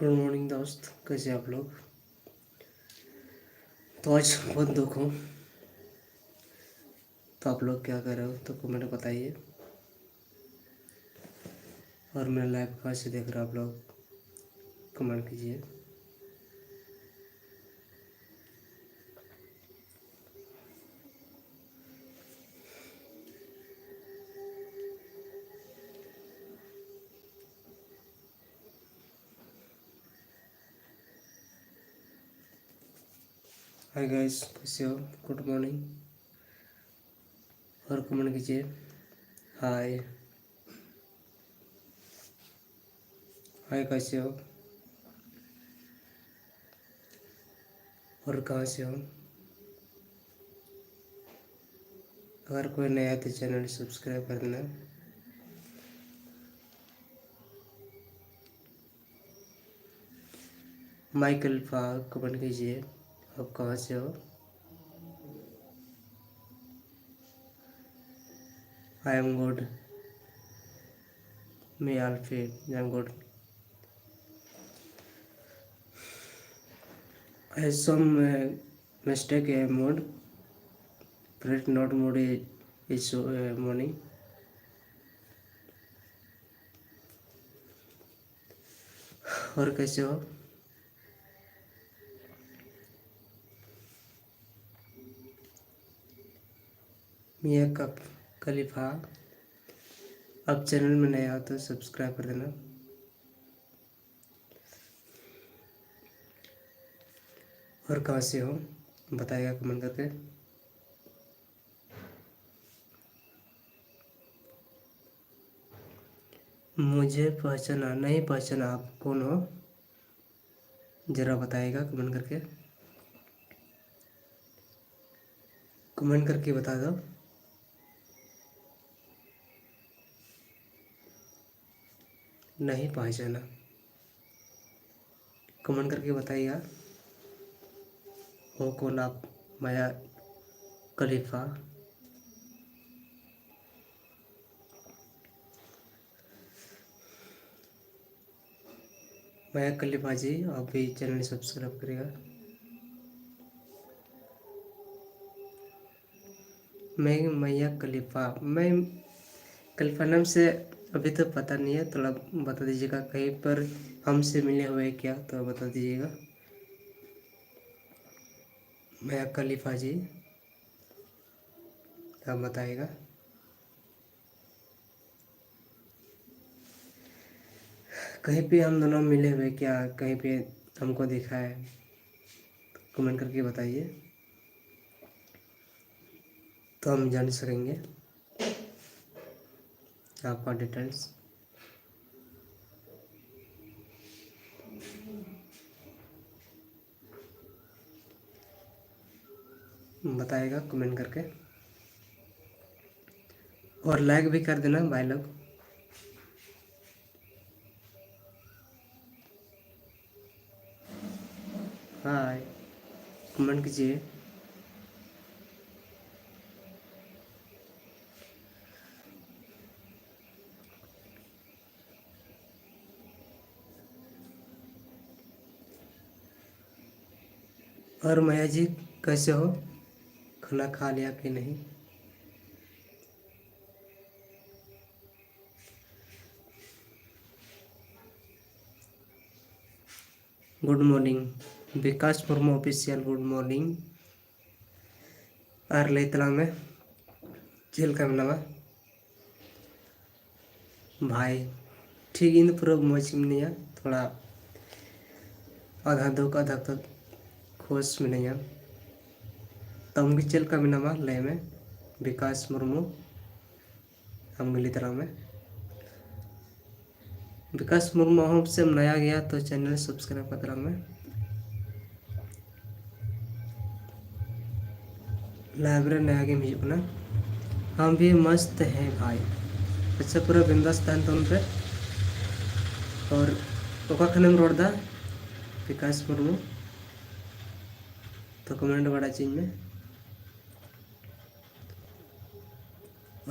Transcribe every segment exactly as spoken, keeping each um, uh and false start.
Good morning दोस्त, कैसे आप लोग? तो आज बहुत दुख हो, तो आप लोग क्या कर रहे हो तो कमेंट बताइए। और मेरा लाइव कहाँ से देख रहे हो आप लोग, कमेंट कीजिए। हाय गाइस, कैसे हो? Good morning. और कमेंट कीजिए। हाय, हाय, कैसे हो? और कहाँ से हो? अगर कोई नया है तो चैनल सब्सक्राइब कर देना। माइकल फा, कमेंट कीजिए, आप कहाँ से हो? I am good. Me Alfie, I am good. I some uh, mistake a mode. Fret not mode is, is uh, money. और कैसे हो? मिया कप खलीफा, आप चैनल में नया हो तो सब्सक्राइब कर देना। और कहाँ से हो, बताइएगा कमेंट करके। मुझे पहचाना नहीं, पहचाना, आप कौन हो, ज़रा बताइएगा कमेंट करके, कमेंट करके बता दो। नहीं पहचाना, कमेंट करके बताइएगा। हो कौन आप, माया खलीफा। मया खलीफा जी, आप भी चैनल सब्सक्राइब करेगा। मैं मया खलीफा, मैं खलीफा नाम से अभी तो पता नहीं है, थोड़ा बता दीजिएगा। कहीं पर हमसे मिले हुए क्या, तो बता दीजिएगा। मया खलीफा जी, आप बताइएगा। कहीं पे हम दोनों मिले हुए क्या, कहीं पे हमको दिखा है, कमेंट करके बताइए, तो हम जान सकेंगे आपका डिटेल्स। बताएगा कमेंट करके, और लाइक भी कर देना भाई लोग। हाय, कमेंट कीजिए। और मया जी, कैसे हो? खाना खा लिया कि नहीं? गुड मॉर्निंग, विकास मुर्मू ऑफिशियल, गुड मॉर्निंग। ᱟᱨ ᱞᱟᱹᱭ ᱛᱟᱞᱟᱝ ᱢᱮ, ᱪᱮᱫ ᱞᱮᱠᱟ ᱢᱮᱱᱟᱢᱟ? ᱵᱷᱟᱭ, ᱴᱷᱤᱠ, ᱤᱧ ᱫᱚ ᱯᱩᱨᱟᱹ ᱢᱚᱡᱽ ᱜᱮ ᱢᱤᱱᱟᱹᱧᱟ, ᱛᱷᱚᱲᱟ ᱟᱫᱷᱟ ᱫᱩᱠ ᱟᱫᱷᱟ ᱛᱚ ᱠᱷᱩᱥ ᱢᱤᱱᱟᱹᱧᱟ᱾ ᱛᱚ ᱟᱢᱜᱮ ᱪᱮᱫ ᱞᱮᱠᱟ ᱢᱮᱱᱟᱢᱟ ᱞᱟᱹᱭ ᱢᱮ, ᱵᱤᱠᱟᱥ ᱢᱩᱨᱢᱩ, ᱟᱢᱜᱮ ᱞᱟᱹᱭ ᱛᱟᱞᱟᱝ ᱢᱮ᱾ ᱵᱤᱠᱟᱥ ᱢᱩᱨᱢᱩ ᱦᱚᱸ ᱯᱟᱥᱮᱡ ᱮᱢ ᱱᱟᱭᱟ ᱜᱮᱭᱟ, ᱛᱚ ᱪᱮᱱᱮᱞ ᱥᱟᱵᱥᱠᱨᱟᱭᱤᱵ ᱠᱟᱛᱮ ᱛᱟᱞᱟᱝ ᱢᱮ᱾ ᱞᱟᱭᱤᱵ ᱨᱮ ᱱᱟᱭᱟ ᱜᱮᱢ ᱦᱤᱡᱩᱜ ᱠᱟᱱᱟ᱾ ᱦᱟᱢ ᱵᱷᱤ ᱢᱟᱥᱛ ᱦᱮ ᱵᱷᱟᱭ᱾ ᱟᱪᱪᱷᱟ, ᱯᱩᱨᱟᱹ ᱵᱤᱱᱫᱟᱥ ᱛᱟᱦᱮᱱ ᱛᱟᱵᱚᱱ ᱯᱮ᱾ ᱟᱨ ᱚᱠᱟ ᱠᱷᱚᱱᱮᱢ ᱨᱚᱲ ᱮᱫᱟ? ᱵᱤᱠᱟᱥ ᱢᱩᱨᱢᱩ᱾ ᱛᱚ ᱠᱚᱢᱮᱱᱴ ᱵᱟᱲᱟ ᱦᱚᱪᱚᱧ ᱢᱮ᱾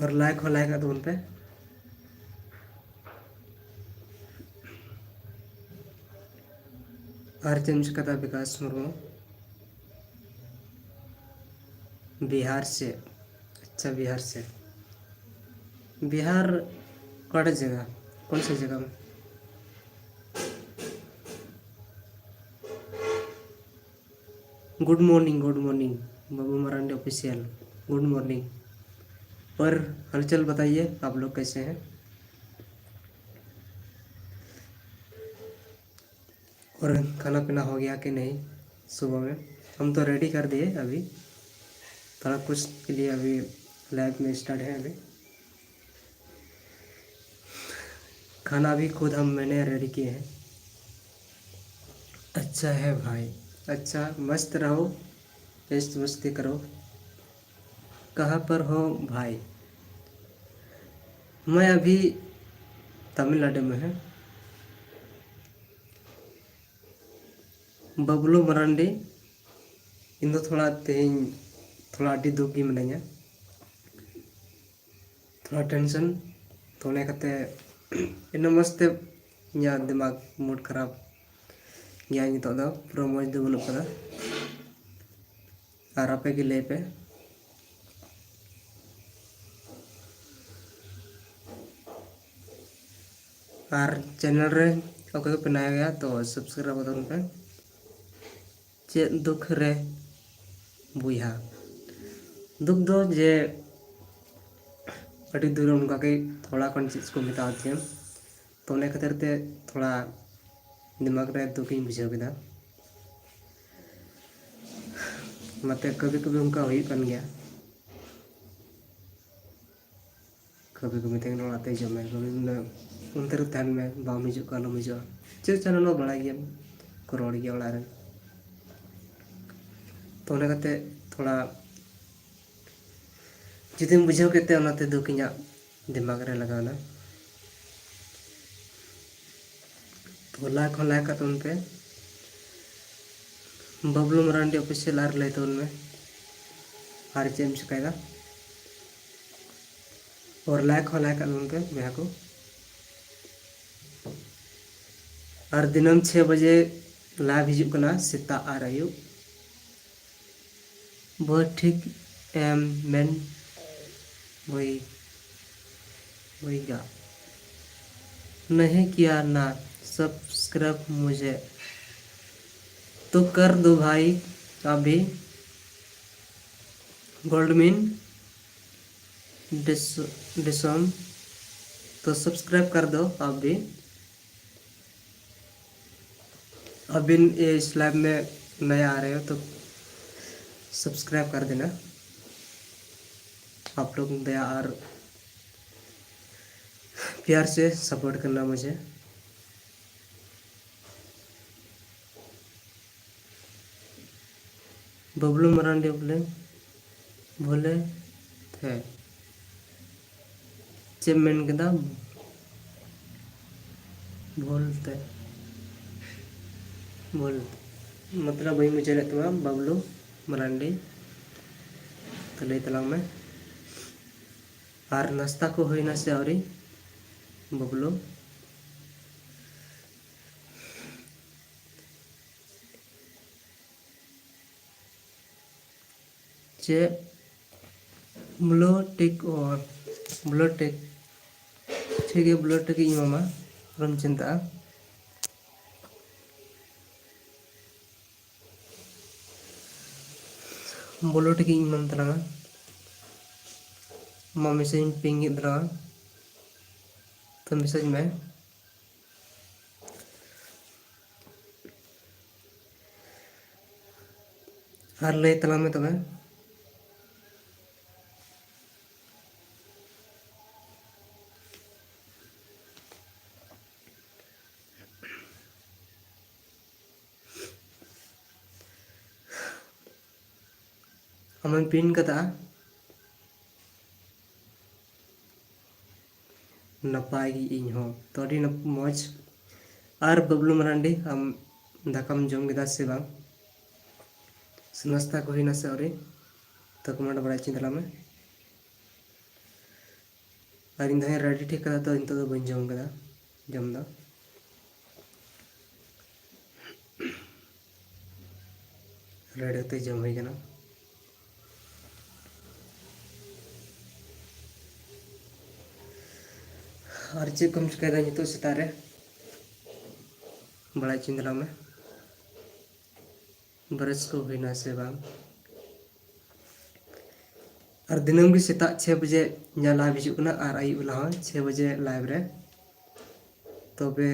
ᱟᱨ ᱞᱟᱭᱤᱠ ᱦᱚᱸ ᱞᱟᱭᱤᱠ ᱟᱜ ᱛᱟᱵᱚᱱ ᱯᱮ᱾ ᱟᱨ ᱪᱮᱫ ᱮᱢ ᱪᱤᱠᱟᱹᱫᱟ ᱵᱤᱠᱟᱥ ᱢᱩᱨᱢᱩ? ᱵᱤᱦᱟᱨ ᱥᱮ? ᱟᱪᱪᱷᱟ, ᱵᱤᱦᱟᱨ ᱥᱮ᱾ ᱵᱤᱦᱟᱨ ᱚᱠᱟᱴᱟᱜ ᱡᱟᱭᱜᱟ? ᱠᱚᱱ ᱥᱟ ᱡᱟᱭᱜᱟ ᱢᱮ? Good morning, good morning, बाबू मरांडी ऑफिशियल, गुड मॉर्निंग। और हलचल बताइए, आप लोग कैसे हैं? और खाना पीना हो गया कि नहीं? सुबह में हम तो रेडी कर दिए अभी, थोड़ा कुछ के लिए अभी लाइव में स्टार्ट है अभी। खाना भी खुद हम, मैंने रेडी किए हैं। अच्छा है भाई, अच्छा, मस्त रहो, बेस्ट मस्ती करो। कहाँ पर हो भाई? मैं अभी तमिलनाडु में है। ᱵᱟᱵᱞᱩ ᱢᱟᱨᱟᱱᱰᱤ, ᱤᱧ ᱫᱚ ᱛᱷᱚᱲᱟ ᱛᱮᱦᱮᱧ ᱛᱷᱚᱲᱟ ᱟᱹᱰᱤ ᱫᱩᱠ ᱜᱮ ᱢᱤᱱᱟᱹᱧᱟ, ᱛᱷᱚᱲᱟ ᱴᱮᱱᱥᱚᱱ᱾ ᱛᱚ ᱚᱱᱟ ᱠᱟᱛᱮ ᱤᱱᱟᱹ ᱢᱚᱡᱽ ᱛᱮ ᱤᱧᱟᱹᱜ ᱫᱤᱢᱟᱜᱽ ᱢᱩᱰ ᱠᱷᱟᱨᱟᱯ ᱜᱮᱭᱟ ᱱᱤᱛᱚᱜ ᱫᱚ, ᱯᱩᱨᱟᱹ ᱢᱚᱡᱽ ᱫᱚ ᱵᱟᱹᱱᱩᱜ ᱠᱟᱫᱟ᱾ ᱟᱨ ᱟᱯᱮ ᱜᱮ ᱞᱟᱹᱭ ᱯᱮ᱾ ᱟᱨ ᱪᱮᱱᱮᱞ ᱨᱮ ᱚᱠᱚᱭ ᱠᱚᱯᱮ ᱱᱟᱣᱟ ᱜᱮᱭᱟ ᱛᱚ ᱥᱟᱵᱥᱠᱨᱟᱭᱤᱵ ᱛᱟᱵᱚᱱ ᱯᱮ᱾ ᱪᱮᱫ ᱫᱩᱠ ᱨᱮ ᱵᱚᱭᱦᱟ? ᱫᱩᱠ ᱫᱚ ᱡᱮ ᱟᱹᱰᱤ ᱫᱩᱨ ᱚᱱᱠᱟ ᱜᱮ ᱛᱷᱚᱲᱟ ᱠᱷᱚᱱ ᱪᱮᱫ ᱠᱚ ᱢᱮᱛᱟᱣ ᱫᱤᱧᱟ, ᱛᱚ ᱚᱱᱟ ᱠᱷᱟᱹᱛᱤᱨ ᱛᱮ ᱛᱷᱚᱲᱟ ᱫᱤᱢᱟᱜᱽ ᱨᱮ ᱫᱩᱠ ᱤᱧ ᱵᱩᱡᱷᱟᱹᱣ ᱠᱮᱫᱟ᱾ ᱚᱱᱟᱛᱮ ᱠᱟᱹᱵᱷᱤ ᱠᱟᱹᱵᱷᱤ ᱚᱱᱠᱟ ᱦᱩᱭᱩᱜ ᱠᱟᱱ ᱜᱮᱭᱟ᱾ ᱠᱟᱹᱵᱷᱤ ᱠᱟᱹᱵᱷᱤ ᱛᱮᱜᱮ ᱚᱲᱟᱜ ᱛᱮ ᱦᱤᱡᱩᱜ ᱢᱮ, ᱠᱟᱹᱵᱷᱤ ᱠᱟᱹᱵᱷᱤ ᱚᱱᱛᱮ ᱨᱮ ᱛᱟᱦᱮᱱ ᱢᱮ, ᱵᱟᱢ ᱦᱤᱡᱩᱜ ᱠᱟᱱ, ᱟᱞᱚᱢ ᱦᱤᱡᱩᱜᱼᱟ᱾ ᱪᱮᱫ ᱪᱟᱱᱟᱞ ᱦᱚᱸ ᱵᱟᱲᱟᱭ ᱜᱮᱭᱟᱢ, ᱠᱚ ᱨᱚᱲ ᱜᱮᱭᱟ ᱚᱲᱟᱜ ᱨᱮ᱾ ᱛᱚ ᱚᱱᱟ ᱠᱟᱛᱮ ᱛᱷᱚᱲᱟ ᱡᱩᱫᱤᱢ ᱵᱩᱡᱷᱟᱹᱣ ᱠᱮᱫ ᱛᱮ, ᱚᱱᱟᱛᱮ ᱫᱩᱠ ᱤᱧᱟᱹᱜ ᱫᱤᱢᱟᱜᱽ ᱨᱮ ᱞᱟᱜᱟᱣ ᱮᱱᱟ᱾ ᱛᱚ ᱞᱟᱭᱤᱠ ᱦᱚᱸ ᱞᱟᱭᱤᱠ ᱠᱟᱜ ᱛᱟᱵᱚᱱ ᱯᱮ, ᱵᱟᱵᱞᱩ ᱢᱟᱨᱟᱱᱰᱤ ᱚᱯᱷᱤᱥᱤᱭᱟᱞ ᱟᱨ ᱞᱟᱹᱭ ᱛᱟᱵᱚᱱ ᱢᱮ, ᱟᱨ ᱪᱮᱫ ᱮᱢ ᱪᱤᱠᱟᱹᱭᱮᱫᱟ? ᱟᱨ ᱞᱟᱭᱤᱠ ᱦᱚᱸ ᱞᱟᱭᱤᱠ ᱠᱟᱜ ᱛᱟᱵᱚᱱ ᱯᱮ ᱵᱚᱭᱦᱟ ᱠᱚ᱾ ᱟᱨ ᱫᱤᱱᱟᱹᱢ ᱪᱷᱮ ᱵᱟᱡᱮ ᱞᱟᱭᱤᱵᱷ ᱦᱤᱡᱩᱜ ᱠᱟᱱᱟ ᱥᱮᱛᱟᱜ ᱟᱨ ᱟᱹᱭᱩᱵ᱾ ᱵᱚᱦᱩᱛ ᱴᱷᱤᱠ ᱮᱢ ᱢᱮᱱ ᱵᱚᱭ ᱵᱚᱭᱜᱟ᱾ नहीं किया ना सब्सक्राइब मुझे तो कर दो भाई अभी। गोल्डमिन डिस डिसम तो सब्सक्राइब कर दो आप भी। अभी इस लाइव में नया आ रहे हो तो सब्सक्राइब कर देना आप लोग दया और प्यार से सपोर्ट करना मुझे। बबलू मरांडी बोले बोले थे। ᱪᱮᱫ ᱮᱢ ᱢᱮᱱ ᱠᱮᱫᱟ? ᱵᱷᱩᱞ ᱛᱮ ᱵᱷᱩᱞ ᱢᱚᱛᱞᱚᱵ ᱵᱟᱹᱧ ᱵᱩᱡᱷᱟᱹᱣ ᱞᱮᱫ ᱛᱟᱢᱟ ᱵᱟᱵᱞᱩ ᱢᱟᱨᱟᱱᱰᱤ᱾ ᱛᱚ ᱞᱟᱹᱭ ᱛᱟᱞᱟᱝ ᱢᱮ, ᱟᱨ ᱱᱟᱥᱛᱟ ᱠᱚ ᱦᱩᱭᱱᱟ ᱥᱮ ᱟᱹᱣᱨᱤ ᱵᱟᱵᱞᱩ? ᱪᱮᱫ ᱵᱞᱩ ᱴᱤᱠ? ᱚ, ᱵᱞᱩ ᱴᱤᱠ᱾ ᱴᱷᱤᱠ ᱜᱮᱭᱟ, ᱵᱞᱩ ᱴᱤᱠ ᱤᱧ ᱮᱢᱟᱢᱟ, ᱟᱞᱚᱢ ᱪᱤᱱᱛᱟᱹᱜᱼᱟ᱾ ᱵᱞᱩ ᱴᱤᱠ ᱤᱧ ᱮᱢᱟᱢ ᱛᱟᱞᱟᱝᱟ᱾ ᱟᱢᱟᱜ ᱢᱮᱥᱮᱡᱽ ᱤᱧ ᱯᱤᱝ ᱮᱫ ᱛᱟᱞᱟᱝᱟ, ᱛᱚ ᱢᱮᱥᱮᱡᱽ ᱢᱮ᱾ ᱟᱨ ᱞᱟᱹᱭ ᱛᱟᱞᱟᱝ ᱢᱮ ᱛᱚᱵᱮ᱾ ᱟᱢᱮᱢ ᱯᱤᱱ ᱠᱟᱫᱟ᱾ ᱱᱟᱯᱟᱭ ᱜᱮ ᱤᱧ ᱦᱚᱸ᱾ ᱛᱚ ᱟᱹᱰᱤ ᱱᱟᱯ-, ᱢᱚᱡᱽ᱾ ᱟᱨ ᱵᱟᱵᱞᱩ ᱢᱟᱨᱟᱱᱰᱤ, ᱟᱢ ᱫᱟᱠᱟᱢ ᱡᱚᱢ ᱠᱮᱫᱟ ᱥᱮ ᱵᱟᱝ? ᱥᱮ ᱱᱟᱥᱛᱟ ᱠᱚ ᱦᱩᱭᱱᱟ ᱥᱮ ᱟᱹᱣᱨᱤ? ᱛᱚ ᱠᱚᱢᱮᱱᱴ ᱵᱟᱲᱟᱭ ᱦᱚᱪᱚᱧ ᱛᱟᱞᱟᱝ ᱢᱮ᱾ ᱟᱨ ᱤᱧ ᱫᱚ ᱦᱟᱸᱜ ᱨᱮᱰᱤ ᱴᱷᱤᱠ ᱠᱟᱫᱟ, ᱛᱚ ᱱᱤᱛᱚᱜ ᱫᱚ ᱵᱟᱹᱧ ᱡᱚᱢ ᱠᱟᱫᱟ, ᱡᱚᱢ ᱫᱚ᱾ ᱨᱮᱰᱤ ᱠᱟᱛᱮ ᱡᱚᱢ ᱦᱩᱭ ᱠᱟᱱᱟ᱾ ᱟᱨ ᱪᱮᱫ ᱠᱚᱢ ᱪᱤᱠᱟᱹᱭᱮᱫᱟ ᱱᱤᱛᱚᱜ ᱥᱮᱛᱟᱜ ᱨᱮ? ᱵᱟᱲᱟᱭ ᱦᱚᱪᱚᱧ ᱛᱟᱞᱟᱝ ᱢᱮ, ᱵᱨᱟᱥ ᱠᱚ ᱦᱩᱭᱱᱟ ᱥᱮ ᱵᱟᱝ? ᱟᱨ ᱫᱤᱱᱟᱹᱢ ᱜᱮ ᱥᱮᱛᱟᱜ ᱪᱷᱮ ᱵᱟᱡᱮ ᱤᱧᱟᱹᱜ live ᱦᱤᱡᱩᱜ ᱠᱟᱱᱟ, ᱟᱨ ᱟᱹᱭᱩᱵ ᱵᱮᱞᱟ ᱦᱚᱸ ᱪᱷᱮ ᱵᱟᱡᱮ live ᱨᱮ, ᱛᱚᱵᱮ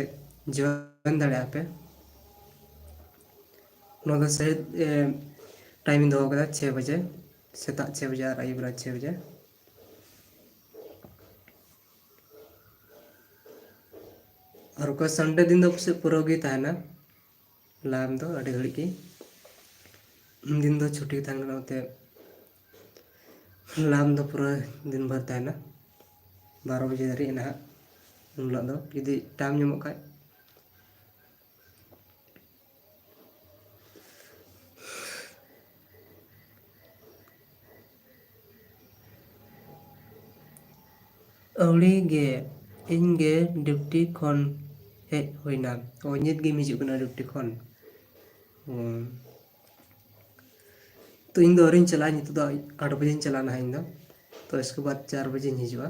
join ᱫᱟᱲᱮᱭᱟᱜᱼᱟ ᱯᱮ᱾ ᱱᱚᱣᱟ ᱫᱚ ᱥᱟᱹᱦᱤ time ᱤᱧ ᱫᱚᱦᱚ ᱠᱟᱫᱟ, ᱪᱷᱮ ᱵᱟᱡᱮ, ᱥᱮᱛᱟᱜ ᱪᱷᱮ ᱵᱟᱡᱮ ᱟᱨ ᱟᱹᱭᱩᱵ ᱵᱮᱲᱟ ᱪᱷᱮ ᱵᱟᱡᱮ᱾ ᱟᱨ ᱚᱠᱟ Sunday ᱫᱤᱱ ᱫᱚ ᱯᱟᱥᱮᱡ ᱯᱩᱨᱟᱹ ᱜᱮ ᱛᱟᱦᱮᱱᱟ live ᱫᱚ, ᱟᱹᱰᱤ ᱜᱷᱟᱹᱲᱤᱡ ᱜᱮ᱾ ᱩᱱ ᱫᱤᱱ ᱫᱚ ᱪᱷᱩᱴᱤ ᱛᱟᱦᱮᱱ ᱠᱟᱱᱟ, ᱚᱱᱟᱛᱮ live ᱫᱚ ᱯᱩᱨᱟᱹ ᱫᱤᱱ ᱵᱷᱳᱨ ᱛᱟᱦᱮᱱᱟ, ᱵᱟᱨᱚ ᱵᱟᱡᱮ ᱫᱷᱟᱹᱨᱤᱡ ᱱᱟᱦᱟᱜ᱾ ᱩᱱ ᱦᱤᱞᱳᱜ ᱫᱚ ᱡᱩᱫᱤ time ᱧᱟᱢᱚᱜ ᱠᱷᱟᱡ᱾ ᱟᱹᱣᱲᱤ ᱜᱮ, ᱤᱧ ᱜᱮ duty ᱠᱷᱚᱱ ᱦᱮᱡ ᱦᱩᱭᱱᱟ᱾ ᱚ, ᱱᱤᱛ ᱜᱮᱢ ᱦᱤᱡᱩᱜ ᱠᱟᱱᱟ duty ᱠᱷᱚᱱ? ᱚ᱾ ᱛᱚ, ᱤᱧ ᱫᱚ ᱟᱹᱣᱨᱤᱧ ᱪᱟᱞᱟᱜᱼᱟ, ᱱᱤᱛᱚᱜ ᱫᱚ ᱟᱴ ᱵᱟᱡᱮᱧ ᱪᱟᱞᱟᱜᱼᱟ ᱱᱟᱦᱟᱜ ᱤᱧ ᱫᱚ᱾ ᱛᱚ, ᱤᱥᱠᱮ ᱵᱟᱫ ᱪᱟᱨ ᱵᱟᱡᱮᱧ ᱦᱤᱡᱩᱜᱼᱟ᱾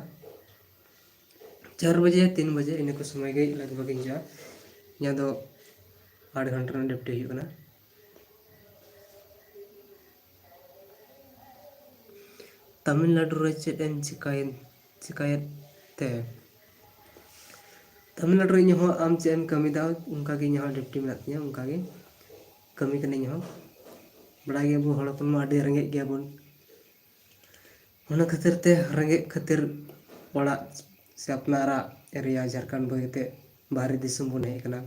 ᱪᱟᱨ ᱵᱟᱡᱮ, ᱛᱤᱱ ᱵᱟᱡᱮ, ᱤᱱᱟᱹ ᱠᱚ ᱥᱚᱢᱚᱭ ᱜᱮ ᱞᱟᱜᱽ ᱵᱷᱟᱜᱽ ᱤᱧ ᱦᱤᱡᱩᱜᱼᱟ᱾ ᱤᱧᱟᱹᱜ ᱫᱚ ᱟᱴ ᱜᱷᱚᱱᱴᱟ ᱨᱮᱱᱟᱜ duty ᱦᱩᱭᱩᱜ ᱠᱟᱱᱟ᱾ ᱛᱟᱢᱤᱞᱱᱟᱰᱩ ᱨᱮ ᱪᱮᱫ ᱮᱢ ᱪᱤᱠᱟᱹᱭᱮᱫ, ᱪᱤᱠᱟᱹᱭᱮᱫ ᱛᱮ? ᱛᱟᱢᱤᱞᱱᱟᱰᱩ ᱨᱮ ᱤᱧ ᱦᱚᱸ, ᱟᱢ ᱪᱮᱫ ᱮᱢ ᱠᱟᱹᱢᱤᱫᱟ, ᱚᱱᱠᱟ ᱜᱮ ᱤᱧ ᱦᱚᱸ duty ᱢᱮᱱᱟᱜ ᱛᱤᱧᱟᱹ, ᱚᱱᱠᱟ ᱜᱮ ᱠᱟᱹᱢᱤ ᱠᱟᱹᱱᱟᱹᱧ ᱤᱧ ᱦᱚᱸ᱾ ᱵᱟᱲᱟᱭ ᱜᱮᱭᱟ ᱵᱚᱱ, ᱦᱚᱲ ᱦᱚᱯᱚᱱ ᱢᱟ ᱟᱹᱰᱤ ᱨᱮᱸᱜᱮᱡ ᱜᱮᱭᱟ ᱵᱚᱱ᱾ ᱚᱱᱟ ᱠᱷᱟᱹᱛᱤᱨ ᱛᱮ ᱨᱮᱸᱜᱮᱡ ᱠᱷᱟᱹᱛᱤᱨ ᱚᱲᱟᱜ ᱥᱮ ᱟᱯᱱᱟᱨᱟᱜ area ᱡᱷᱟᱲᱠᱷᱚᱸᱰ ᱵᱟᱹᱜᱤ ᱠᱟᱛᱮ ᱵᱟᱦᱨᱮ ᱫᱤᱥᱚᱢ ᱵᱚᱱ ᱦᱮᱡ ᱟᱠᱟᱱᱟ᱾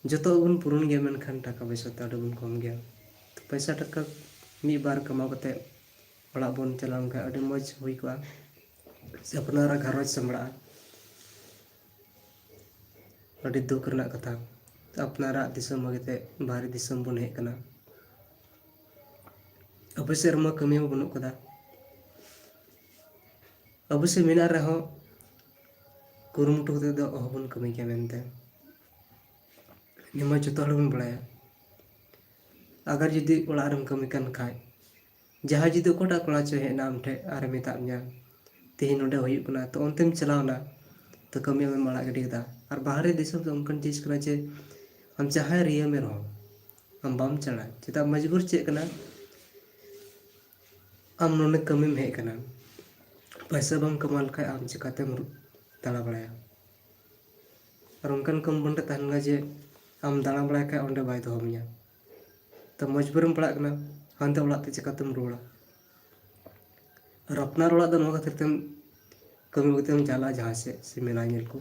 ᱡᱚᱛᱚ ᱵᱚᱱ ᱯᱩᱨᱩᱱ ᱜᱮᱭᱟ, ᱢᱮᱱᱠᱷᱟᱱ ᱴᱟᱠᱟ ᱯᱚᱭᱥᱟ ᱛᱮ ᱟᱹᱰᱤ ᱵᱚᱱ ᱠᱚᱢ ᱜᱮᱭᱟ᱾ ᱯᱚᱭᱥᱟ ᱴᱟᱠᱟ ᱢᱤᱫ ᱵᱟᱨ ᱠᱟᱢᱟᱣ ᱠᱟᱛᱮ ᱚᱲᱟᱜ ᱵᱚᱱ ᱪᱟᱞᱟᱣ ᱞᱮᱱᱠᱷᱟᱱ ᱟᱹᱰᱤ ᱢᱚᱡᱽ ᱦᱩᱭ ᱠᱚᱜᱼᱟ, ᱥᱮ ᱟᱯᱱᱟᱨᱟᱜ ᱜᱷᱟᱨᱚᱸᱡᱽ ᱥᱟᱢᱵᱲᱟᱜᱼᱟ᱾ ᱟᱹᱰᱤ ᱫᱩᱠ ᱨᱮᱱᱟᱜ ᱠᱟᱛᱷᱟ, ᱟᱯᱱᱟᱨᱟᱜ ᱫᱤᱥᱚᱢ ᱵᱟᱹᱜᱤ ᱠᱟᱛᱮ ᱵᱟᱦᱨᱮ ᱫᱤᱥᱚᱢ ᱵᱚᱱ ᱦᱮᱡ ᱟᱠᱟᱱᱟ᱾ ᱟᱵᱚ ᱥᱮᱫ ᱨᱮᱢᱟ ᱠᱟᱹᱢᱤ ᱦᱚᱸ ᱵᱟᱹᱱᱩᱜ ᱠᱟᱫᱟ᱾ ᱟᱵᱚ ᱥᱮᱫ ᱢᱮᱱᱟᱜ ᱨᱮᱦᱚᱸ ᱠᱩᱨᱩᱢᱩᱴᱩ ᱠᱟᱛᱮ ᱫᱚ ᱚᱦᱚᱵᱚᱱ ᱠᱟᱹᱢᱤ ᱠᱮᱭᱟ ᱢᱮᱱᱛᱮ, ᱱᱤᱭᱟᱹ ᱢᱟ ᱡᱚᱛᱚ ᱦᱚᱲ ᱵᱚᱱ ᱵᱟᱲᱟᱭᱟ᱾ ᱟᱜᱟᱨ ᱡᱩᱫᱤ ᱚᱲᱟᱜ ᱨᱮᱢ ᱠᱟᱹᱢᱤ ᱠᱟᱱ ᱠᱷᱟᱡ, ᱡᱟᱦᱟᱸᱭ ᱡᱩᱫᱤ ᱚᱠᱚᱭᱴᱟᱜ ᱠᱚᱲᱟ ᱪᱚᱭ ᱦᱮᱡ ᱮᱱᱟ ᱟᱢ ᱴᱷᱮᱡ ᱟᱨᱮ ᱢᱮᱛᱟᱫ ᱢᱮᱭᱟ, "ᱛᱮᱦᱮᱧ ᱱᱚᱸᱰᱮ ᱦᱩᱭᱩᱜ ᱠᱟᱱᱟ", ᱛᱚ ᱚᱱᱛᱮᱢ ᱪᱟᱞᱟᱣᱱᱟ, ᱛᱚ ᱠᱟᱹᱢᱤ ᱟᱢᱮᱢ ᱟᱲᱟᱜ ᱜᱤᱰᱤ ᱠᱮᱫᱟ᱾ ᱟᱨ ᱵᱟᱦᱨᱮ ᱫᱤᱥᱚᱢ ᱫᱚ ᱚᱱᱠᱟᱱ ᱪᱤᱡᱽ ᱠᱟᱱᱟ ᱡᱮ ᱟᱢ ᱡᱟᱦᱟᱸᱭ ᱨᱤᱭᱟᱹᱢ ᱮ ᱨᱮᱦᱚᱸ ᱟᱢ ᱵᱟᱢ ᱪᱟᱞᱟᱜᱼᱟ᱾ ᱪᱮᱫᱟᱜ? ᱢᱚᱡᱽᱵᱩᱨ ᱪᱮᱫ ᱠᱟᱱᱟ, ᱟᱢ ᱱᱚᱸᱰᱮ ᱠᱟᱹᱢᱤᱢ ᱦᱮᱡ ᱟᱠᱟᱱᱟ, ᱯᱚᱭᱥᱟ ᱵᱟᱢ ᱠᱟᱢᱟᱣ ᱞᱮᱠᱷᱟᱡ ᱟᱢ ᱪᱤᱠᱟᱛᱮᱢ ᱨᱩ-, ᱫᱟᱬᱟ ᱵᱟᱲᱟᱭᱟ? ᱟᱨ ᱚᱱᱠᱟᱱ ᱠᱟᱹᱢᱤ ᱵᱚᱱ ᱨᱮ ᱛᱟᱦᱮᱱ ᱠᱷᱟᱱ ᱡᱮ ᱟᱢ ᱫᱟᱬᱟ ᱵᱟᱲᱟᱭ ᱠᱷᱟᱡ ᱚᱸᱰᱮ ᱵᱟᱭ ᱫᱚᱦᱚ ᱢᱮᱭᱟ, ᱛᱚ ᱢᱚᱡᱽᱵᱩᱨᱮᱢ ᱯᱟᱲᱟᱜ ᱠᱟᱱᱟ, ᱦᱟᱱᱛᱮ ᱚᱲᱟᱜ ᱛᱮ ᱪᱤᱠᱟᱛᱮᱢ ᱨᱩᱣᱟᱹᱲᱟ? ᱟᱨ ᱟᱯᱱᱟᱨ ᱚᱲᱟᱜ ᱫᱚ ᱱᱚᱣᱟ ᱠᱷᱟᱹᱛᱤᱨ ᱛᱮᱢ ᱠᱟᱹᱢᱤ ᱠᱟᱛᱮᱢ ᱪᱟᱞᱟᱜᱼᱟ ᱡᱟᱦᱟᱸ ᱥᱮᱫ, ᱥᱮ ᱢᱮᱞᱟ ᱧᱮᱞ ᱠᱚ,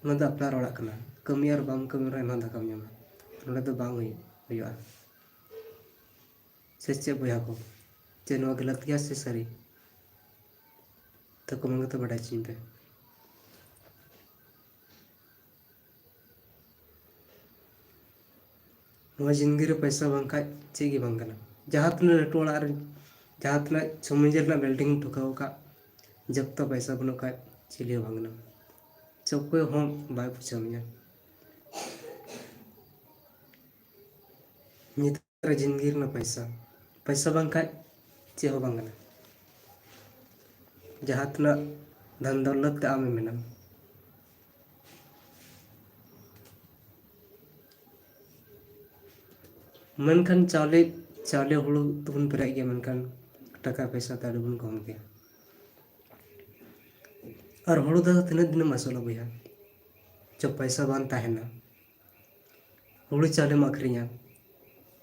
ᱚᱱᱟ ᱫᱚ ᱟᱯᱱᱟᱨ ᱚᱲᱟᱜ ᱠᱟᱱᱟ᱾ ᱠᱟᱹᱢᱤ ᱟᱨ ᱵᱟᱢ ᱠᱟᱹᱢᱤ ᱨᱮᱦᱚᱸ ᱮᱱᱦᱚᱸ ᱫᱟᱠᱟᱢ ᱧᱟᱢᱟ, ᱱᱚᱸᱰᱮ ᱫᱚ ᱵᱟᱝ ᱦᱩᱭᱩᱜ, ᱦᱩᱭᱩᱜᱼᱟ᱾ ᱥᱮ ᱪᱮᱫ ᱵᱚᱭᱦᱟ ᱠᱚ? ᱪᱮᱫ ᱱᱚᱣᱟ ᱜᱟᱞᱟᱛ ᱜᱮᱭᱟ ᱥᱮ ᱥᱟᱹᱨᱤ? ᱛᱚ comment ᱠᱟᱛᱮ ᱵᱟᱰᱟᱭ ᱦᱚᱪᱚᱧ ᱯᱮ᱾ ᱱᱚᱣᱟ ᱡᱤᱱᱫᱮᱜᱤ ᱨᱮ ᱯᱚᱭᱥᱟ ᱵᱟᱝᱠᱷᱟᱡ ᱪᱮᱫ ᱜᱮ ᱵᱟᱝ ᱠᱟᱱᱟ᱾ ᱡᱟᱦᱟᱸ ᱛᱤᱱᱟᱹᱜ ᱞᱟᱹᱴᱩ ᱚᱲᱟᱜ ᱨᱮ, ᱡᱟᱦᱟᱸ ᱛᱤᱱᱟᱹᱜ ᱪᱷᱚ ᱢᱚᱧᱡᱤᱞ ᱨᱮᱱᱟᱜ building ᱮᱢ ᱴᱷᱩᱠᱟᱹᱣ ᱟᱠᱟᱫ, ᱡᱚᱵ ᱛᱚ ᱯᱚᱭᱥᱟ ᱵᱟᱹᱱᱩᱜ ᱠᱷᱟᱡ ᱪᱤᱞᱤ ᱦᱚᱸ ᱵᱟᱝ ᱠᱟᱱᱟ᱾ ᱪᱮ ᱚᱠᱚᱭ ᱦᱚᱸ ᱵᱟᱭ ᱵᱩᱡᱷᱟᱹᱣ ᱢᱮᱭᱟ᱾ ᱱᱤᱛᱚᱜ ᱨᱮ ᱡᱤᱱᱫᱮᱜᱤ ᱨᱮᱱᱟᱜ ᱯᱚᱭᱥᱟ, ᱯᱚᱭᱥᱟ ᱵᱟᱝᱠᱷᱟᱡ ᱪᱮᱫ ᱦᱚᱸ ᱵᱟᱝ ᱠᱟᱱᱟ᱾ ᱡᱟᱦᱟᱸ ᱛᱤᱱᱟᱹᱜ ᱫᱷᱚᱱ ᱫᱚᱞᱞᱚᱛ ᱛᱮ ᱟᱢᱮᱢ ᱢᱮᱱᱟᱢ, ᱢᱮᱱᱠᱷᱟᱱ ᱪᱟᱣᱞᱮ, ᱪᱟᱣᱞᱮ ᱦᱩᱲᱩ ᱛᱮᱵᱚᱱ ᱯᱮᱨᱮᱡ ᱜᱮᱭᱟ, ᱢᱮᱱᱠᱷᱟᱱ ᱴᱟᱠᱟ ᱯᱚᱭᱥᱟ ᱛᱮ ᱟᱹᱰᱤ ᱵᱚᱱ ᱠᱚᱢ ᱜᱮᱭᱟ᱾ ᱟᱨ ᱦᱩᱲᱩ ᱫᱚ ᱛᱤᱱᱟᱹᱜ ᱫᱤᱱᱮᱢ ᱟᱹᱥᱩᱞᱟ ᱵᱚᱭᱦᱟ? ᱪᱚ ᱯᱚᱭᱥᱟ ᱵᱟᱝ ᱛᱟᱦᱮᱱᱟ, ᱦᱩᱲᱩ ᱪᱟᱣᱞᱮᱢ ᱟᱹᱠᱷᱨᱤᱧᱟ,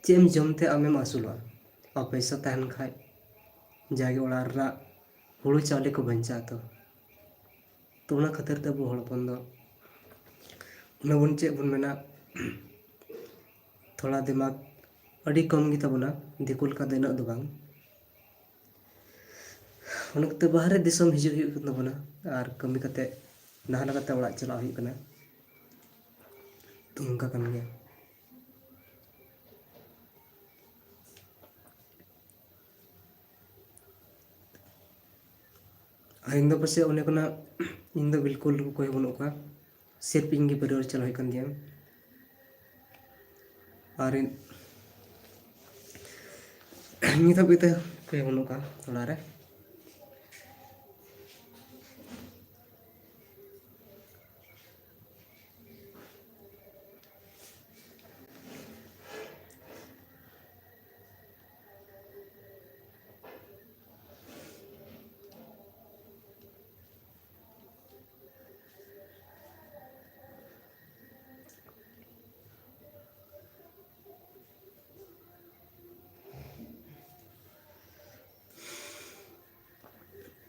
ᱪᱮᱫ ᱮᱢ ᱡᱚᱢ ᱛᱮ ᱟᱢᱮᱢ ᱟᱹᱥᱩᱞᱚᱜᱼᱟ? ᱟᱨ ᱯᱚᱭᱥᱟ ᱛᱟᱦᱮᱱ ᱠᱷᱟᱡ ᱡᱟᱜᱮ ᱚᱲᱟᱜ ᱨᱮᱱᱟᱜ ᱦᱩᱲᱩ ᱪᱟᱣᱞᱮ ᱠᱚ ᱵᱟᱧᱪᱟᱜᱼᱟ ᱛᱚ᱾ ᱛᱚ ᱚᱱᱟ ᱠᱷᱟᱹᱛᱤᱨ ᱛᱮ ᱟᱵᱚ ᱦᱚᱲ ᱦᱚᱯᱚᱱ ᱫᱚ ᱚᱱᱟ ᱵᱚᱱ, ᱪᱮᱫ ᱵᱚᱱ ᱢᱮᱱᱟ, ᱛᱷᱚᱲᱟ ᱫᱤᱢᱟᱜᱽ ᱟᱹᱰᱤ ᱠᱚᱢ ᱜᱮᱛᱟ ᱵᱚᱱᱟ, ᱫᱤᱠᱩ ᱞᱮᱠᱟ ᱫᱚ ᱤᱱᱟᱹᱜ ᱫᱚ ᱵᱟᱝ᱾ ᱚᱱᱟ ᱠᱷᱟᱹᱛᱤᱨ ᱵᱟᱦᱨᱮ ᱫᱤᱥᱚᱢ ᱦᱤᱡᱩᱜ ᱦᱩᱭᱩᱜ ᱠᱟᱱ ᱛᱟᱵᱚᱱᱟ ᱟᱨ ᱠᱟᱹᱢᱤ ᱠᱟᱛᱮ ᱱᱟᱦᱟᱜ ᱞᱮᱠᱟᱛᱮ ᱚᱲᱟᱜ ᱪᱟᱞᱟᱜ ᱦᱩᱭᱩᱜ ᱠᱟᱱᱟ᱾ ᱛᱚ ᱚᱱᱠᱟ ᱠᱟᱱ ᱜᱮᱭᱟ᱾ ᱟᱨ ᱤᱧ ᱫᱚ ᱯᱟᱥᱮᱡ ᱚᱸᱰᱮ ᱠᱷᱚᱱᱟᱜ, ᱤᱧ ᱫᱚ ᱵᱤᱞᱠᱩᱞ ᱚᱠᱚᱭ ᱦᱚᱸ ᱵᱟᱹᱱᱩᱜ ᱠᱚᱣᱟ, ᱥᱤᱨᱯ ᱤᱧ ᱜᱮ ᱯᱚᱨᱤᱵᱟᱨ ᱪᱟᱞᱟᱣ ᱦᱩᱭᱩᱜ ᱠᱟᱱ ᱛᱤᱧᱟᱹ᱾ ᱟᱨ ᱤᱧ, ᱱᱤᱛ ᱦᱟᱹᱵᱤᱡ ᱛᱮ ᱚᱠᱚᱭ ᱦᱚᱸ ᱵᱟᱹᱱᱩᱜ ᱠᱚᱣᱟ ᱚᱲᱟᱜ ᱨᱮ᱾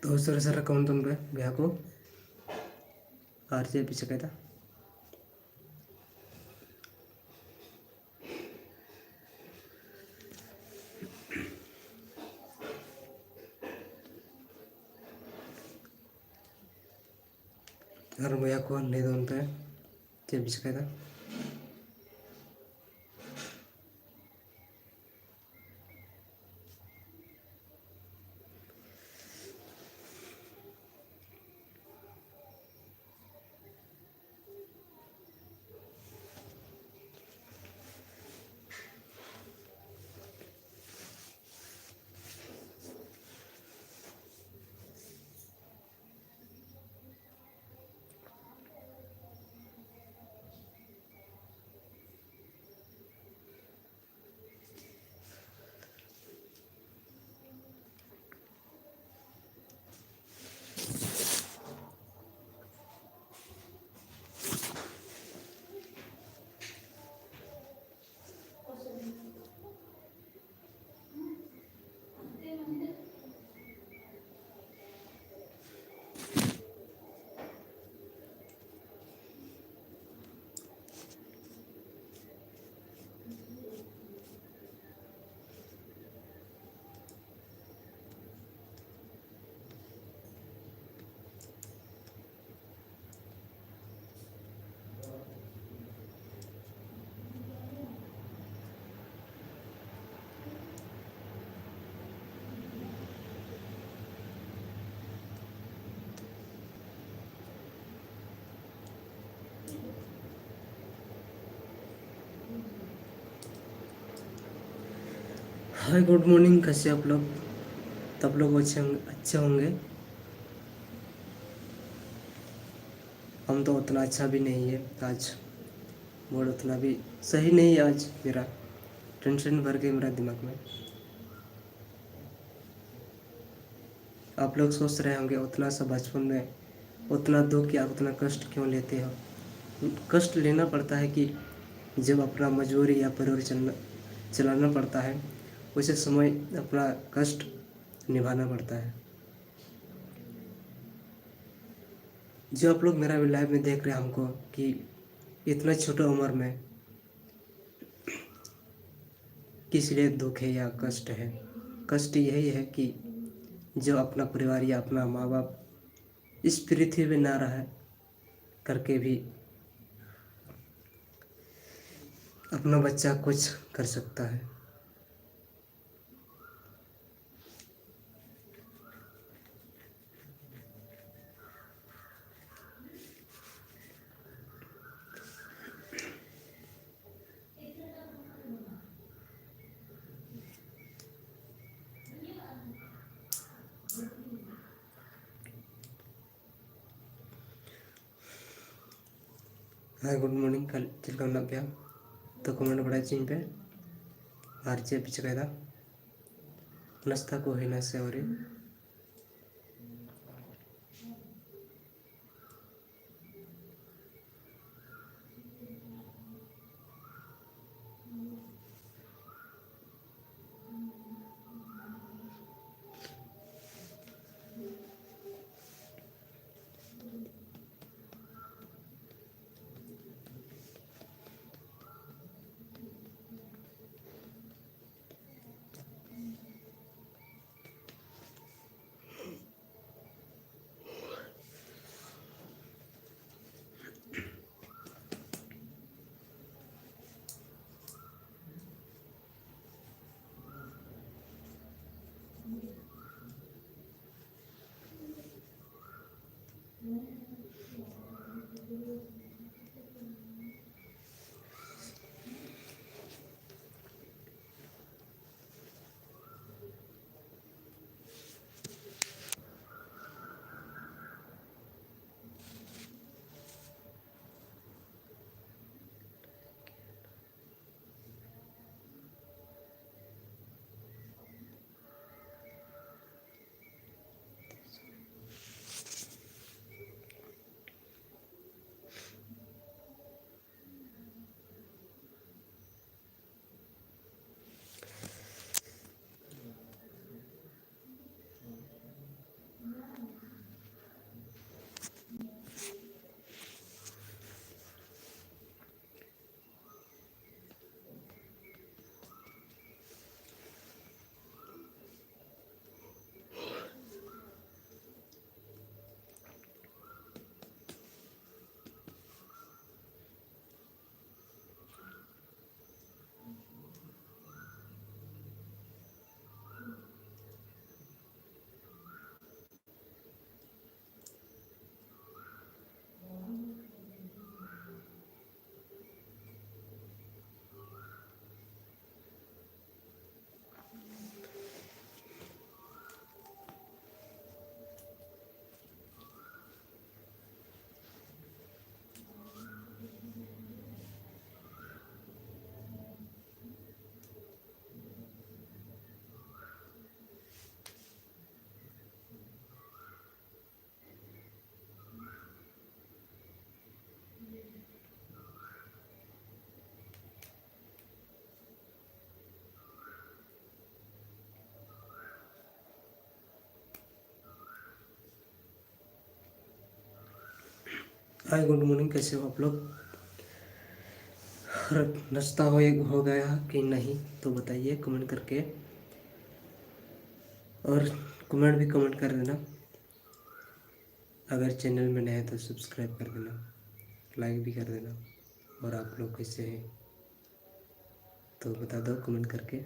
ᱛᱚ ᱩᱥᱟᱹᱨᱟ ᱩᱥᱟᱹᱨᱟ comment ᱛᱟᱵᱚᱱ ᱯᱮ ᱵᱚᱭᱦᱟ ᱠᱚ, ᱟᱨ ᱪᱮᱫ ᱯᱮ ᱪᱤᱠᱟᱹᱭᱮᱫᱟ? ᱟᱨ ᱵᱚᱭᱦᱟ ᱠᱚ ᱞᱟᱹᱭ ᱛᱟᱵᱚᱱ ᱯᱮ ᱪᱮᱫ ᱯᱮ ᱪᱤᱠᱟᱹᱭᱮᱫᱟ? हाय, गुड मॉर्निंग। कैसे आप लोग? सब लोग अच्छे होंगे, अच्छे होंगे। हम तो उतना अच्छा भी नहीं है आज, मूड उतना भी सही नहीं है आज मेरा। टेंशन भर गई मेरा दिमाग में। आप लोग सोच रहे होंगे, उतना सा बचपन में उतना दुख या उतना कष्ट क्यों लेते हो? कष्ट लेना पड़ता है कि जब अपना मजबूरी या परिवार चलना, चलाना पड़ता है, उसे समय अपना कष्ट निभाना पड़ता है। जो आप लोग मेरा भी लाइव में देख रहे हैं हमको, कि इतना छोटा उम्र में किस लिए दुख है या कष्ट है? कष्ट यही है कि जो अपना परिवार या अपना माँ बाप इस पृथ्वी में ना रह करके भी अपना बच्चा कुछ कर सकता है। ᱦᱟᱭ, ᱜᱩᱰ ᱢᱚᱨᱱᱤᱝ᱾ ᱠᱟᱞ-, ᱪᱮᱫ ᱞᱮᱠᱟ ᱢᱮᱱᱟᱜ ᱯᱮᱭᱟ? ᱛᱚ, ᱠᱚᱢᱮᱱᱴ ᱵᱟᱲᱟᱭ ᱦᱚᱪᱚᱧ ᱯᱮ᱾ ᱟᱨ ᱪᱮᱫ ᱯᱮ ᱪᱤᱠᱟᱹᱭᱮᱫᱟ? ᱱᱟᱥᱛᱟ ᱠᱚ ᱦᱩᱭᱱᱟ ᱥᱮ ᱟᱹᱣᱨᱤ? हाय, गुड मॉर्निंग, कैसे हो आप लोग? और नाश्ता हो, हो गया कि नहीं, तो बताइए कमेंट करके। और कमेंट भी कमेंट कर देना। अगर चैनल में नए हैं तो सब्सक्राइब कर देना, लाइक भी कर देना। और आप लोग कैसे हैं तो बता दो कमेंट करके।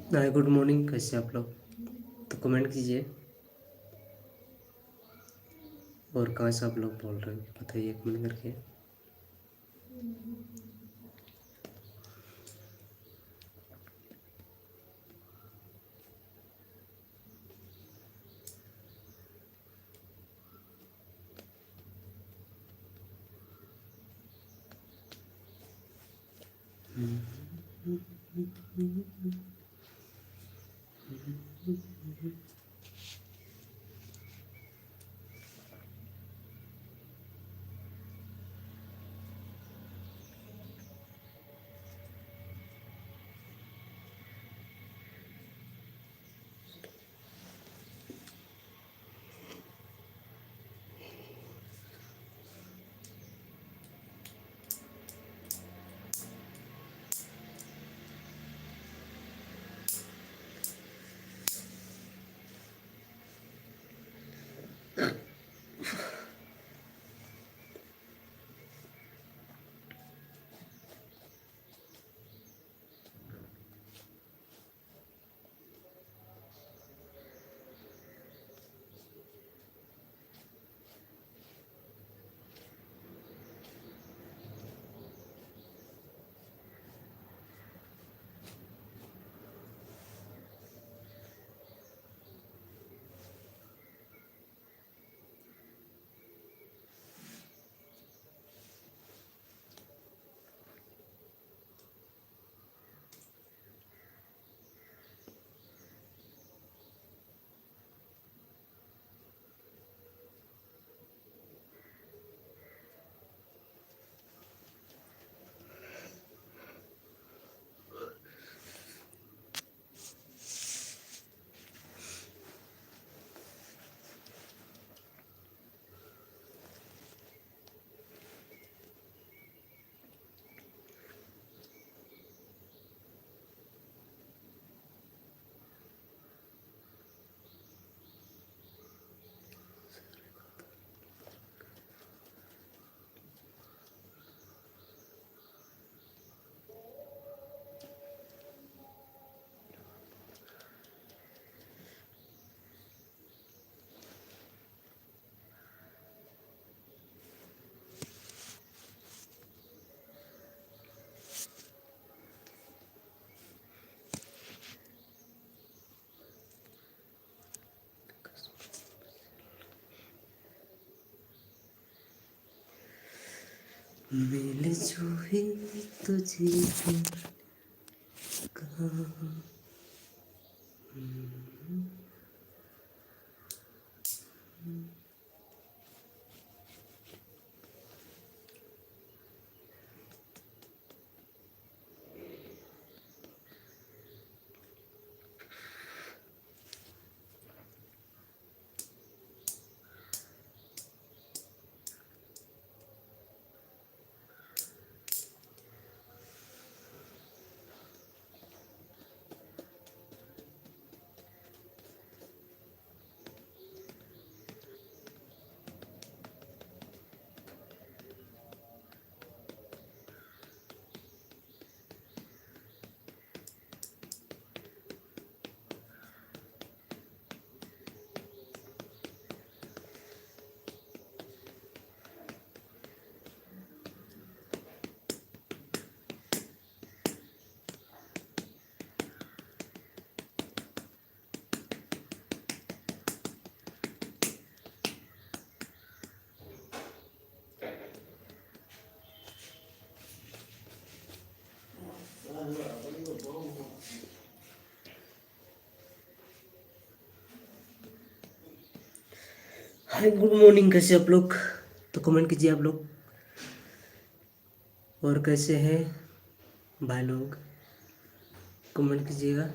हाय, गुड मॉर्निंग, कैसे आप लोग? तो कमेंट कीजिए। और कहाँ से आप लोग बोल रहे हो, बताइए कमेंट करके। मिल जो है तुझे कहाँ। हाय, गुड मॉर्निंग। कैसे आप लोग? तो कमेंट कीजिए आप लोग। और कैसे हैं भाई लोग, कमेंट कीजिएगा।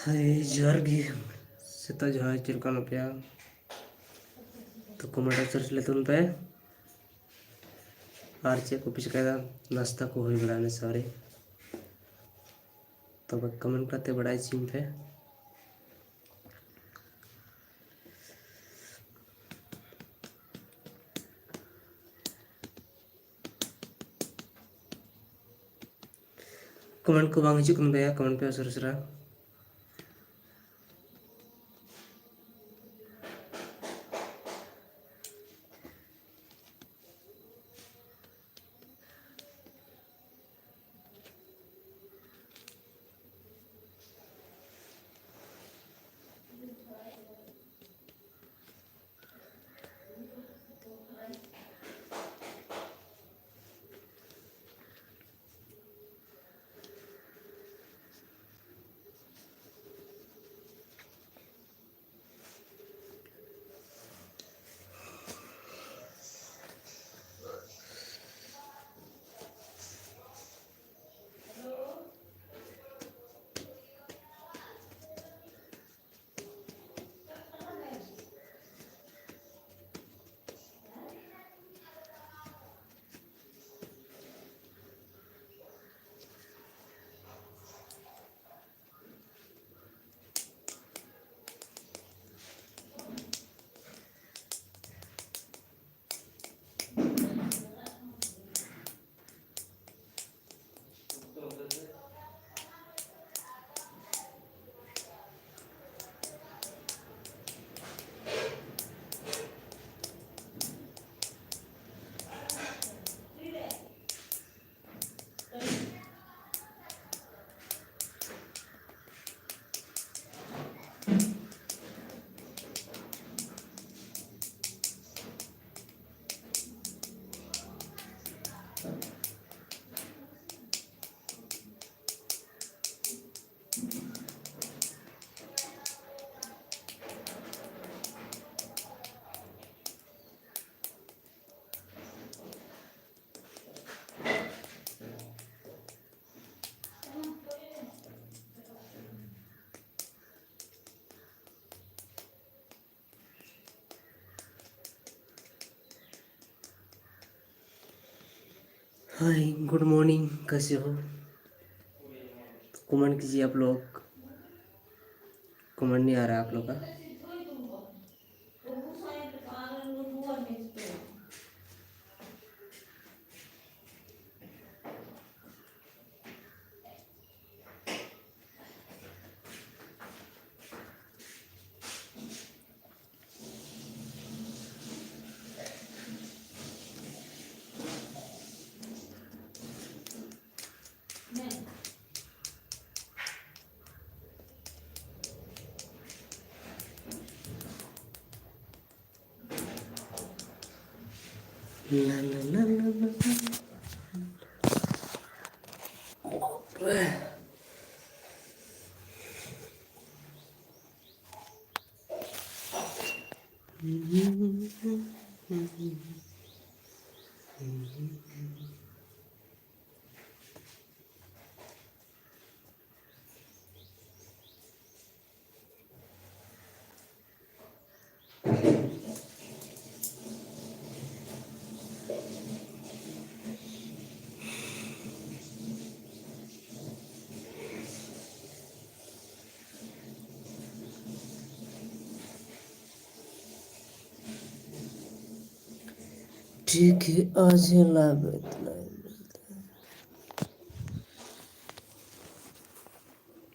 ᱦᱳᱭ, ᱡᱚᱦᱟᱨ ᱜᱮ, ᱥᱮᱛᱟᱜ ᱡᱚᱦᱟᱨ, ᱪᱮᱫ ᱞᱮᱠᱟ ᱢᱮᱱᱟᱜ ᱯᱮᱭᱟ? ᱛᱚ, comment ᱨᱮ search ᱞᱮ ᱛᱩᱱ ᱯᱮ᱾ ᱟᱨ ᱪᱮᱫ ᱠᱚᱯᱮ ᱪᱤᱠᱟᱹᱭᱮᱫᱟ? ᱱᱟᱥᱛᱟ ᱠᱚ ᱦᱩᱭ ᱵᱟᱲᱟᱭᱱᱟ ᱥᱮ ᱟᱹᱣᱨᱤ? ᱛᱚᱵᱮ comment ᱠᱟᱛᱮ ᱵᱟᱲᱟᱭ ᱦᱚᱪᱚᱧ ᱯᱮ᱾ Comment ᱠᱚ ᱵᱟᱝ ᱦᱤᱡᱩᱜ ᱠᱟᱱ ᱛᱟᱭᱟ, comment ᱯᱮ ᱩᱥᱟᱹᱨᱟ ᱩᱥᱟᱹᱨᱟ᱾ हाय, गुड मॉर्निंग, कैसे हो? कमेंट कीजिए आप लोग। कमेंट नहीं आ रहा है आप लोग का। ᱴᱷᱤᱠ ᱟᱡᱷᱞᱟ ᱵᱮᱫ